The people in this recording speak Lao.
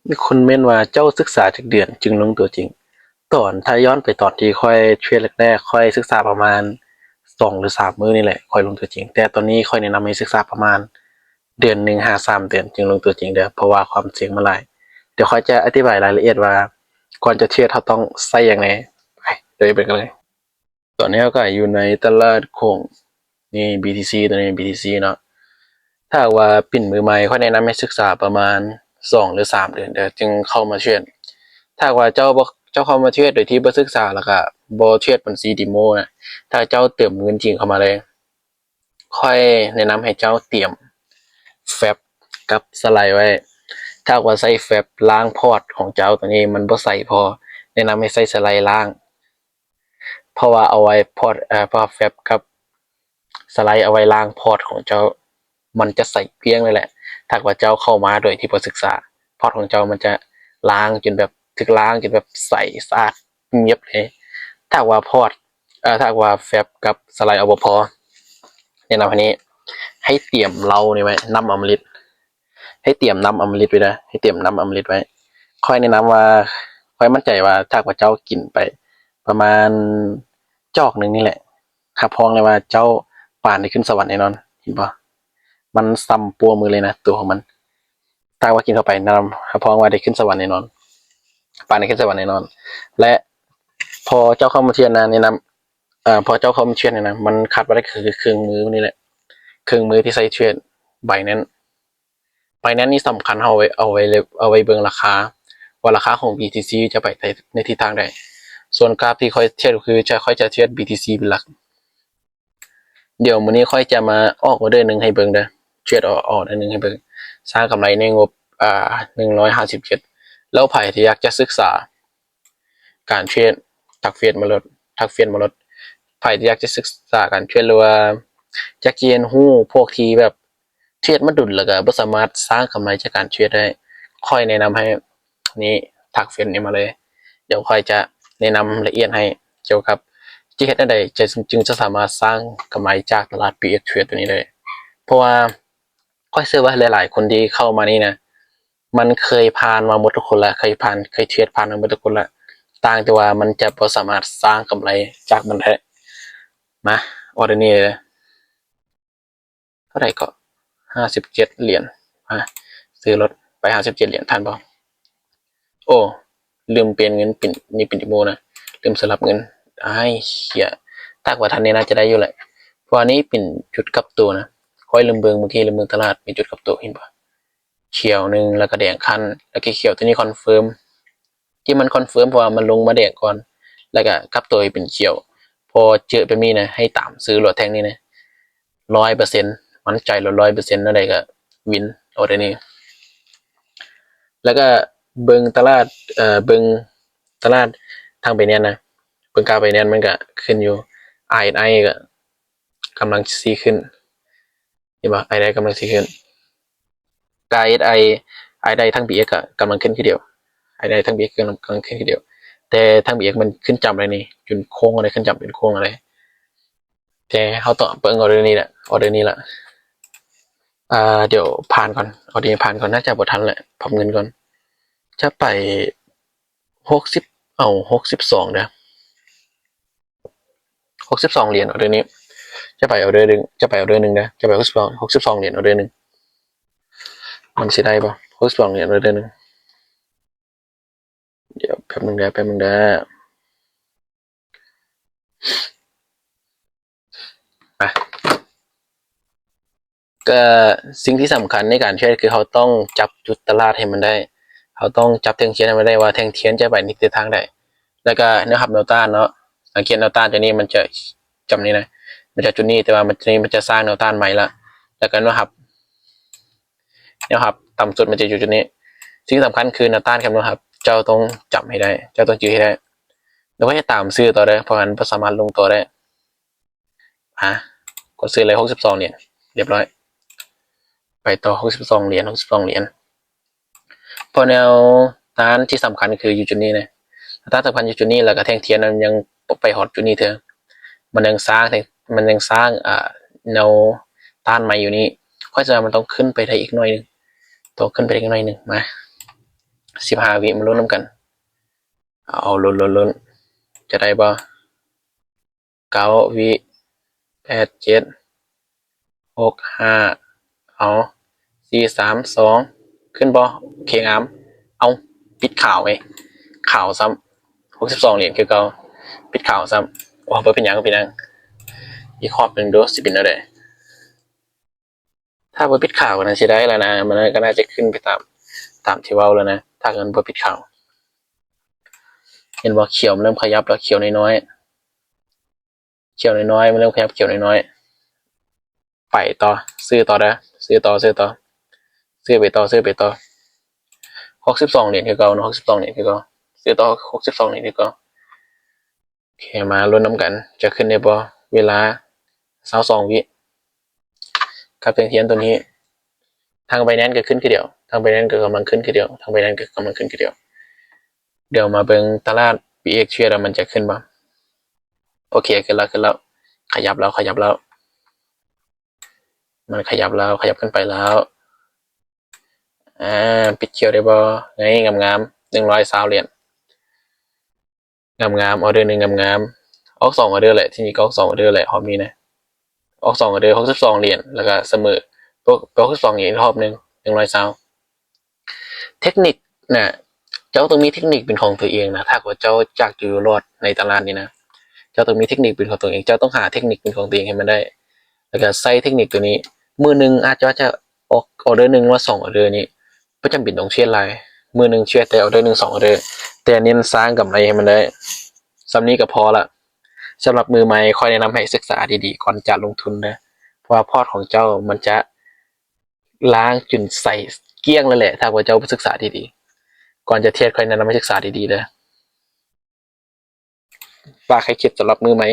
ມີຄົນເມັ້ນວ່າເຈົ້າສຶກສາຈັກເດືອນຈຶ່ງລົງຕົວຈິງ? ຕອນ ຖ້າຍ້ອນໄປຕອນທີ່ຂ້ອຍເທຣດແລກໆ ຂ້ອຍສຶກສາປະມານສອງຫຼືສາມມື້ນີ້ແຫຼະ ຂ້ອຍລົງຕົວຈິງ. ແຕ່ຕອນນີ້ຂ້ອຍແນະນຳໃຫ້ສຶກສາປະມານເດືອນໜຶ່ງຫາສາມເດືອນຈຶ່ງລົງຕົວຈິງເດີ້ ເພາະວ່າຄວາມສ່ຽງມັນຫຼາຍ. ດຽວຂ້ອຍຈະອະທິບາຍລາຍລະອຽດວ່າ ກ່ອນຈະເທຣດເຮົາຕ້ອງໃຊ້ຫຍັງແດ່. ໄປ ດຽວໄປເບິ່ງກັນເລີຍ. ຕອນນີ້ເຮົາກໍຢູ່ໃນຕະຫຼາດຂອງ ນີ້ ບີທີຊີ ຕົວນີ້ ບີທີຊີ ເນາະ. ຖ້າຫາກວ່າປິ່ນມືໃໝ່ ຂ້ອຍແນະນຳໃຫ້ສຶກສາປະມານສອງຫຼືສາມເດືອນເດີ້ ຈຶ່ງເຂົ້າມາເທຣດ. ຖ້າຫາກວ່າເຈົ້າບໍ່ ເຈົ້າເຂົ້າມາເທຣດໂດຍທີ່ບໍ່ສຶກສາ ແລ້ວກໍບໍ່ເທຣດບັນຊີເດໂມນະ, ຖ້າເຈົ້າເຕີມເງິນຈິງເຂົ້າມາເລີຍ, ຂ້ອຍແນະນຳໃຫ້ເຈົ້າຕຽມແຟັບກັບສະໄລໄວ້. ຖ້າຫາກວ່າໃຊ້ແຟັບລ້າງພອດຂອງເຈົ້າຕົວນີ້ມັນບໍ່ໃສພໍ, ແນະນຳໃຫ້ໃຊ້ສະໄລລ້າງ. ເພາະວ່າເອົາໄວ້ພອດ ເອີ ເພາະວ່າແຟັບກັບສະໄລເອົາໄວ້ລ້າງພອດຂອງເຈົ້າ ມັນຈະໃສກ້ຽງເລີຍແຫຼະ. ຖ້າຫາກວ່າເຈົ້າເຂົ້າມາໂດຍທີ່ບໍ່ສຶກສາ, ພອດຂອງເຈົ້າມັນຈະລ້າງຈົນແບບ ຖືກລ້າງຈົນແບບໃສສະອາດງຽບເລີຍ. ຖ້າຫາກວ່າພອດ ເອີ ຖ້າຫາກວ່າແຟັບກັບສະໄລເອົາບໍ່ພໍ, ແນະນຳໃຫ້ນີ້ ໃຫ້ຕຽມເຫຼົ້ານີ້ໄວ້ ນ້ຳອຳມະລິດ. ໃຫ້ຕຽມນ້ຳອຳມະລິດໄວ້ເດີ້ ໃຫ້ຕຽມນ້ຳອຳມະລິດໄວ້. ຂ້ອຍແນະນຳວ່າ ຂ້ອຍໝັ້ນໃຈວ່າຖ້າຫາກວ່າເຈົ້າກິນໄປປະມານຈອກໜຶ່ງນີ້ແຫຼະ, ຮັບຮອງເລີຍວ່າເຈົ້າປານໄດ້ຂຶ້ນສະຫວັນແນ່ນອນ. ເຫັນບໍ່? ມັນຊ່ຳປົວມືເລີຍນະ ຕົວຂອງມັນ. ຖ້າວ່າກິນເຂົ້າໄປນຳ ຮັບຮອງວ່າໄດ້ຂຶ້ນສະຫວັນແນ່ນອນ, ປານໄດ້ຂຶ້ນສະຫວັນແນ່ນອນ. ແລະ ພໍເຈົ້າເຂົ້າມາທຽນນະ ແນະນຳ ເອີ ພໍເຈົ້າເຂົ້າມາທຽນນະ ມັນຄາດວ່າໄດ້ຄືເຄິ່ງມື້ນີ້ແຫຼະ, ເຄິ່ງມື້ທີ່ໃຊ້ເທຣດ Binance Binance ນີ້ສຳຄັນ ເຮົາເອົາໄວ້ ເອົາໄວ້ເບິ່ງລາຄາ ວ່າລາຄາຂອງ BTC ຈະໄປໃນທິດທາງໃດ. ສ່ວນກາຟທີ່ຂ້ອຍເທຣດ ກໍຄືຈະ ຂ້ອຍຈະເທຣດ BTC ເປັນຫຼັກ. ດຽວມື້ນີ້ຂ້ອຍຈະມາອອກອໍເດີໜຶ່ງໃຫ້ເບິ່ງເດີ້, ເທຣດອອກອໍເດີໜຶ່ງໃຫ້ເບິ່ງ, ສ້າງກຳໄລໃນງົບ ອ່າ ໜຶ່ງຮ້ອຍຫ້າສິບເຈັດ. ແລ້ວໃຜທີ່ຢາກຈະສຶກສາການເທຣດ ທັກເຟສມາໂລດ, ທັກເຟສມາໂລດ. ໃຜທີ່ຢາກຈະສຶກສາການເທຣດ ຫຼືວ່າຢາກຈະຮຽນຮູ້ພວກທີ່ແບບ ເທຣດມາດົນແລ້ວກໍບໍ່ສາມາດສ້າງກຳໄລຈາກການເທຣດໄດ້, ຂ້ອຍແນະນຳໃຫ້ ນີ້ ທັກເຟສນີ້ມາເລີຍ. ດຽວຂ້ອຍຈະແນະນຳລະອຽດໃຫ້ກ່ຽວກັບຈະເຮັດແນວໃດ ຈະ ຈຶ່ງຈະສາມາດສ້າງກຳໄລຈາກຕະຫຼາດ PX Trade ຕົວນີ້ໄດ້. ເພາະວ່າຂ້ອຍເຊື່ອວ່າຫຼາຍໆຄົນທີ່ເຂົ້າມານີ້ນະ ມັນເຄີຍຜ່ານມາໝົດທຸກຄົນລະ, ເຄີຍຜ່ານ ເຄີຍເທຣດຜ່ານມາໝົດທຸກຄົນລະ, ຕ່າງແຕ່ວ່າມັນຈະບໍ່ສາມາດສ້າງກຳໄລຈາກມັນໄດ້. ມາ ອໍເດີນີ້ເລີຍ. ເທົ່າໃດເກາະ? ຫ້າສິບເຈັດຫຼຽນ. ອາ ຊື້ລົດໄປຫ້າສິບເຈັດຫຼຽນ ທັນບໍ່? ໂອ້ ລືມປ່ຽນເງິນ ປ່ຽນ ນີ້ປ່ຽນອີໂມນະ, ລືມສະຫຼັບເງິນ. ອ້າຍ ເຫຍ, ຖ້າຫາກວ່າທັນນີ້ໜ້າຈະໄດ້ຢູ່ແຫຼະ, ເພາະວ່ານີ້ເປັນຈຸດກັບໂຕນະ. ຂ້ອຍລືມເບິ່ງ ເມື່ອກີ້ລືມເບິ່ງຕະຫຼາດ ມີຈຸດກັບໂຕ ເຫັນບໍ່? ຂຽວໜຶ່ງ ແລ້ວກໍແດງຂັ້ນ ແລ້ວກໍຂຽວຕົວນີ້ຄອນເຟີມ. ທີ່ມັນຄອນເຟີມ ເພາະວ່າມັນລົງມາແດງກ່ອນ ແລ້ວກໍກັບໂຕໃຫ້ເປັນຂຽວ. ພໍເຈີແບບນີ້ນະ ໃຫ້ຕາມຊື້ໂລດແທ່ງນີ້ນະ ຮ້ອຍເປີເຊັນ ໝັ້ນໃຈໂລດ ຮ້ອຍເປີເຊັນ ແນວໃດກໍວິນ ອໍເດີນີ້. ແລ້ວກໍເບິ່ງຕະຫຼາດ ເອີ ເບິ່ງຕະຫຼາດທາງ Binance ນະ, ເບິ່ງກາຟ Binance ມັນກໍຂຶ້ນຢູ່, RSI ກໍກຳລັງຊິຂຶ້ນ. ເຫັນບໍ່? RSI ກຳລັງຊິຂຶ້ນ. ກາ RSI RSI ທັງ PX ກໍກຳລັງຂຶ້ນຄືດຽວ, RSI ທັງ PX ກຳລັງ ກຳລັງຂຶ້ນຄືດຽວ. ແຕ່ທັງ PX ມັນຂຶ້ນຈ້ຳແລ້ວນີ້, ຈົນໂຄ້ງແລ້ວ, ຂຶ້ນຈ້ຳຈົນໂຄ້ງແລ້ວ. ແຕ່ເຮົາຕ້ອງເບິ່ງອໍເດີນີ້ແຫຼະ, ອໍເດີນີ້ລະ. ອ່າ ດຽວຜ່ານກ່ອນ, ອໍເດີຜ່ານກ່ອນ, ໜ້າຈະບໍ່ທັນແຫຼະ, ພັບເງິນກ່ອນ. ຈະໄປ ຫົກສິບ ເອົາ ຫົກສິບສອງເດີ້, ຫົກສິບສອງຫຼຽນອໍເດີນີ້. ຈະໄປອໍເດີໜຶ່ງ, ຈະໄປອໍເດີໜຶ່ງເດີ້, ຈະໄປຫົກສິບສອງ ຫົກສິບສອງຫຼຽນອໍເດີໜຶ່ງ. ມັນຊິໄດ້ບໍ່? ຫົກສິບສອງຫຼຽນອໍເດີໜຶ່ງ. ດຽວແປັບໜຶ່ງເດີ້, ແປັບໜຶ່ງເດີ້. ມາ ກໍສິ່ງທີ່ສຳຄັນໃນການເທຣດ ຄືເຮົາຕ້ອງຈັບຈຸດຕະຫຼາດໃຫ້ມັນໄດ້, ເຮົາຕ້ອງຈັບແທ່ງທຽນໃຫ້ມັນໄດ້ວ່າແທ່ງທຽນຈະໄປໃນທິດທາງໃດ. ແລ້ວກໍແນວຮັບແນວຕ້ານເນາະ, ສັງເກດແນວຕ້ານຕົວນີ້ມັນຈະຈຳນີ້ນະ, ມັນຈະຈຸດນີ້, ແຕ່ວ່າມັນ ຕົວນີ້ມັນຈະສ້າງແນວຕ້ານໃໝ່ລະ. ແລ້ວກໍແນວຮັບ ແນວຮັບຕ່ຳສຸດມັນຈະຢູ່ຈຸດນີ້. ສິ່ງສຳຄັນຄືແນວຕ້ານກັບແນວຮັບ ເຈົ້າຕ້ອງຈຳໃຫ້ໄດ້, ເຈົ້າຕ້ອງຈື່ໃຫ້ໄດ້. ແລ້ວກໍເຮັດຕາມຊື້ຕໍ່ເດີ້, ເພາະມັນບໍ່ສາມາດລົງຕໍ່ໄດ້. ອາ ກົດຊື້ເລີຍ ຫົກສິບສອງຫຼຽນ, ຮຽບຮ້ອຍ. ໄປຕໍ່ ຫົກສິບສອງຫຼຽນ, ຫົກສິບສອງຫຼຽນ. ເພາະແນວຕ້ານທີ່ສຳຄັນຄືຢູ່ຈຸດນີ້ນະ, ແນວຕ້ານສຳຄັນຢູ່ຈຸດນີ້, ແລ້ວກໍແທ່ງທຽນມັນຍັງບໍ່ໄປຮອດຈຸດນີ້ເທື່ອ, ມັນຍັງສ້າງ ມັນຍັງສ້າງ ອ່າ ແນວຕ້ານໃໝ່ຢູ່ນີ້. ຂ້ອຍວ່າມັນຕ້ອງຂຶ້ນໄປໄດ້ອີກໜ້ອຍໜຶ່ງ, ຕ້ອງຂຶ້ນໄປໄດ້ອີກໜ້ອຍໜຶ່ງ. ມາ ສິບຫ້າວິ ມາລຸ້ນນຳກັນ. ເອົາ ລຸ້ນໆໆ ຈະໄດ້ບໍ່? ເກົ້າວິ ແປດ ເຈັດ ຫົກ ຫ້າ ເອົາ ສີ່ ສາມ ສອງ ຂຶ້ນບໍ່? ໂອເຄ ງາມ. ເອົາ ປິດຂາວເວີຍ ຂາວຊ້ຳ ຫົກສິບສອງຫຼຽນຄືເກົ່າ. ປິດຂາວຊ້ຳ. ໂອ້ ບໍ່ເປັນຫຍັງ ເປັນຫຍັງ. ອີກຮອບໜຶ່ງດູ ຊິເປັນແນວໃດ? ຖ້າບໍ່ປິດຂາວກໍໜ້າຊິໄດ້ແລ້ວນະ ມັນກໍໜ້າຈະຂຶ້ນໄປຕາມ ຕາມທີ່ເວົ້າແລ້ວນະ ຖ້າມັນບໍ່ປິດຂາວ. ເຫັນບໍ່? ຂຽວມັນເລີ່ມຂະຫຍັບແລ້ວ ຂຽວນ້ອຍໆ ຂຽວນ້ອຍໆ ມັນເລີ່ມຂະຫຍັບ ຂຽວນ້ອຍໆ. ໄປຕໍ່ ຊື້ຕໍ່ເດີ ຊື້ຕໍ່ ຊື້ຕໍ່ ຊື້ໄປຕໍ່ ຊື້ໄປຕໍ່. ຫົກສິບສອງຫຼຽນຄືເກົ່າເນາະ ຫົກສິບສອງຫຼຽນຄືເກົ່າ. ຊື້ຕໍ່ ຫົກສິບສອງຫຼຽນຄືເກົ່າ. ໂອເຄ ມາລຸ້ນນຳກັນ ຈະຂຶ້ນໄດ້ບໍ່? ເວລາ ຊາວສອງວິ ກັບແທ່ງທຽນໂຕນີ້. ທາງ Binance ກໍຂຶ້ນຄືດຽວ ທາງ Binance ກໍກຳລັງຂຶ້ນຄືດຽວ ທາງ Binance ກໍກຳລັງຂຶ້ນຄືດຽວ. ດຽວມາເບິ່ງຕະຫຼາດ BXChain ວ່າມັນຈະຂຶ້ນບໍ່. ໂອເຄ ຂຶ້ນແລ້ວ ຂຶ້ນແລ້ວ ຂະຫຍັບແລ້ວ ຂະຫຍັບແລ້ວ ມັນຂະຫຍັບແລ້ວ ຂະຫຍັບຂຶ້ນໄປແລ້ວ. ອາ ປິດຂຽວໄດ້ບໍ່? ໄງ ງາມໆ ໜຶ່ງຮ້ອຍຊາວຫຼຽນ ງາມໆ ອໍເດີໜຶ່ງງາມໆ. ອອກສອງອໍເດີແຫຼະ ທີ່ນີ້ກໍອອກສອງອໍເດີແຫຼະ ຮອບນີ້ນະ ອອກສອງອໍເດີ ຫົກສິບສອງຫຼຽນ ແລ້ວກໍສະເໝີ ຕົກ ຕົກ ຫົກສິບສອງອີກຮອບໜຶ່ງ ໜຶ່ງຮ້ອຍຊາວ. ເທັກນິກນະ ເຈົ້າຕ້ອງມີເທັກນິກເປັນຂອງຕົວເອງນະ ຖ້າຫາກວ່າເຈົ້າຢາກຢູ່ລອດໃນຕະຫຼາດນີ້ນະ ເຈົ້າຕ້ອງມີເທັກນິກເປັນຂອງຕົວເອງ ເຈົ້າຕ້ອງຫາເທັກນິກເປັນຂອງຕົວເອງໃຫ້ມັນໄດ້ ແລ້ວກໍໃຊ້ເທັກນິກຕົວນີ້. ມື້ໜຶ່ງອາດຈະ ອອກອໍເດີໜຶ່ງ ຫຼືວ່າສອງອໍເດີນີ້ ບໍ່ຈຳເປັນຕ້ອງເທຣດຫຼາຍ ມື້ໜຶ່ງເທຣດແຕ່ອໍເດີໜຶ່ງສອງອໍເດີ ແຕ່ເນັ້ນສ້າງກຳໄລໃຫ້ມັນໄດ້. ສ່ຳນີ້ກໍພໍລະ ສຳລັບມືໃໝ່ ຂ້ອຍແນະນຳໃຫ້ສຶກສາດີໆ ກ່ອນຈະລົງທຶນເດີ ເພາະວ່າພອດຂອງເຈົ້າມັນຈະລ້າງຈົນໃສກ້ຽງເລີຍແຫຼະ ຖ້າວ່າເຈົ້າບໍ່ສຶກສາດີໆ. ກ່ອນຈະເທຣດ ຂ້ອຍແນະນຳໃຫ້ສຶກສາດີໆເດີ. ຝາກໃຫ້ຄິດສຳລັບມືໃໝ່